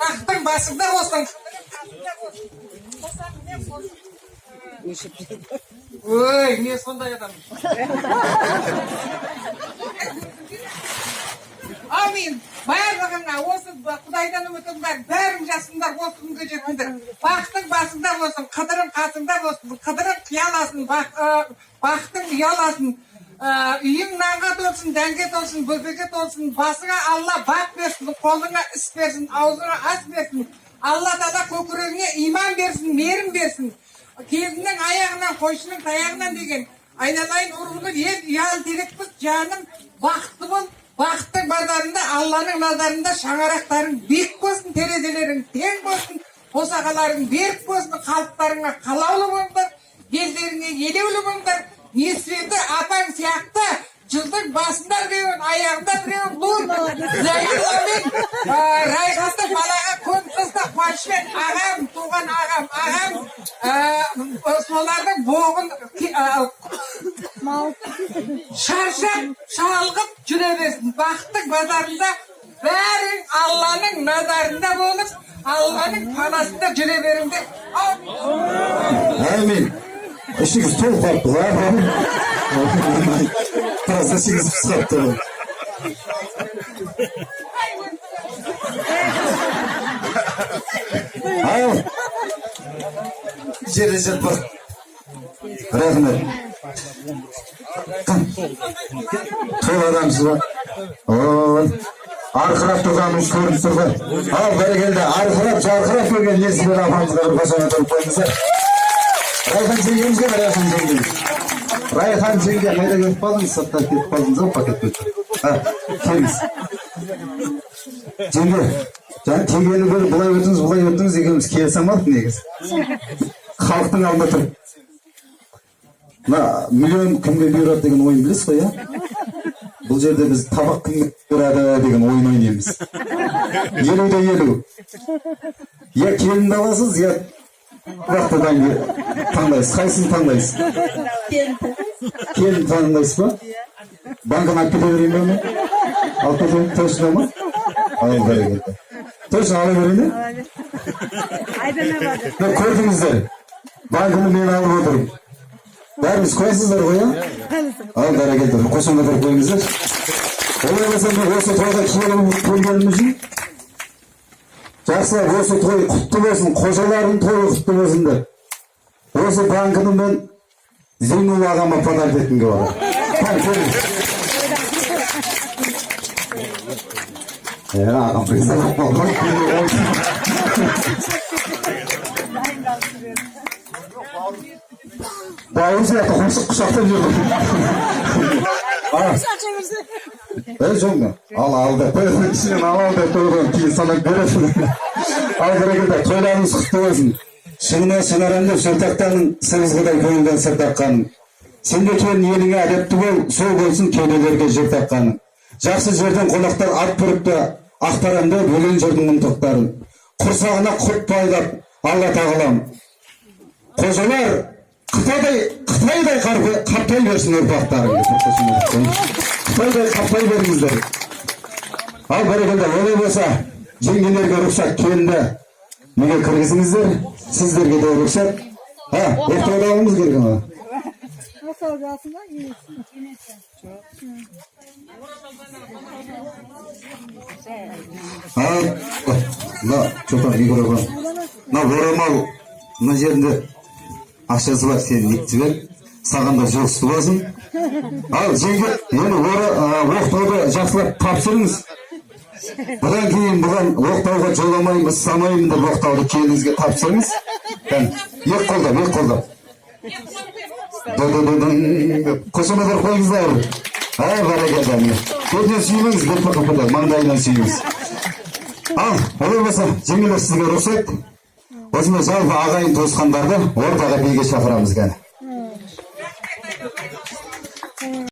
Бақытың басыңда болсын. Ой, мен сондай адам. Әмин. Барлығыңа осы Құдайдан үмітім бар. Бәрің жассыңдар, осы күнге жеттіңдер. Бақытың басыңда болсын, қыдырың қасыңда болсын, қыдырың қияласын, бақытың ұяласын. Үйің нанға толсын, дәнге толсын, бөпеге толсын, басыңа Алла бақ берсін, қолыңа іс берсін, аузыңа ас берсін. Алла тағала көкірегіңе иман берсін, мейірім берсін. Келіннің аяғынан, қойшының таяғынан деген айналайын ұрғылы ел ұял терекпіз, жаным, бақытты бол. Бақыттың базарында, Алланың назарында шаңырақтарың биік болсын, терезелерің тең болсын, босағаларың берік болсын, халықтарыңа қалаулы болыңдар, елдеріңе елеулі болыңдар. Несібелі апаң сияқты жылдың басында біреуін, аяғында біреуін нұр Зәйнулламен Райханды балаға көміп таста. Қуанышпен ағам, туған ағам, ағам, солардың боғын шаршап шалғып жүре берсін. Бақыттың базарында бәрің Алланың назарында болып, Алланың панасында жүре беріңдер. Әмин. Ішіңіз толып қалыпты ғой, біраз ішіңіз пысып қалыпты ғой. Ал жерде жатпа. Рахмет. Той адамсыз ба? Ой, арқырап тұрғаныңыз көрініп тұр ғой. Ал, бәрекелді, арқырап жарқырап келген Несібелі апамызға бір қошемет ұрып қойыңыздар. Райхан жеңгемізге. Райхан жеңгем, Райхан жеңге, қайда кетіп қалдыңыз? Сыртқа кетіп қалдыңыз ғой, пакет көтеріп. Келіңіз, жеңге. Жаңа келгелі бері былай өтіңіз, былай өтіңіз, екеуміз келісе алмадық негізі. Халықтың алдында тұрып, мына миллион кімге бұйырады деген ойын білесіз ғой, иә? Бұл жерде біз табақ кімге бұйырады деген ойын ойнаймыз. 50 де 50. Я келінді аласыз, я табақты таңдайсыз. Қайсысын таңдайсыз? Келін таңдайсыз ба? Банканы алып кете берейін ба мен? Алып кетейін, точно ма? Ал, бәрекелді, точно ала берейін, иә. Көрдіңіздер, банканы мен алып отырмын. Бәріңіз қоясыздар ғой, иә? Ал, бәрекелді, қошемет ұрып қойыңыздар. Олай болса, мен осы тойға келгенім үшін жақсылап, осы той құтты болсын, қожалардың тойы құтты болсын деп, осы банкіні мен Зейнулла ағама подарок еткім келіп отыр. Кәне, келіңіз. Иә, ағам риза болып қалды ғой. Бауыр сияқты құшақтап жүр. Ей, жоқ, ал, ал деп қойған, ішінен ал, ал деп қойған, кейін санап береді. Ал, бәрекелді, тойларыңыз құтты болсын. Шыңына шынарам деп сұртақтаның, сыбызғыдай көңілден сыр таққаның. Сен де келін, еліңе әдепті бол, сол болсын кеуделерге жыр таққаның. Жақсы жерден қонақтар ат бүріпті, ақтарам деп өлең жырдың ұнтақтарын. Құрсағына құрт байлап, Алла тағалам. Қожалар Қытайдай, Қытайдай қаптай берсін ұрпақтарың. Қытайдай қаптай беріңіздер. Ал, бәрекелді, олай болса, жеңгелерге рұқсат, келінді неге кіргізіңіздер, сіздерге де рұқсат. Оқтауды алуымыз керек ана. Оқтауды алсын ба? Енесі. Ал, мына что микрофон, мына орамал, мына жерінде ақшасы бар, сен нетіп саған да жұғысты болсын. Ал, жеңге, енді оқтауды жақсылап тапсырыңыз. Бұдан кейін бұған оқтауға жоламаймын, ұстамаймын деп, оқтауды келініңізге тапсырыңыз. Кәне, екі қолдап, екі қолдап. Ды-ды-ды-дың деп қошемет ұрып қойыңыздар. Ай, бәрекелді, міне. Бетінен сүймеңіз, бет бет маңдайынан сүйіңіз. Ал, олай болса, жеңгелер, сізге рұқсат. Осындай жалпы ағайын туысқандарды ортаға, биге шақырамыз, кәне.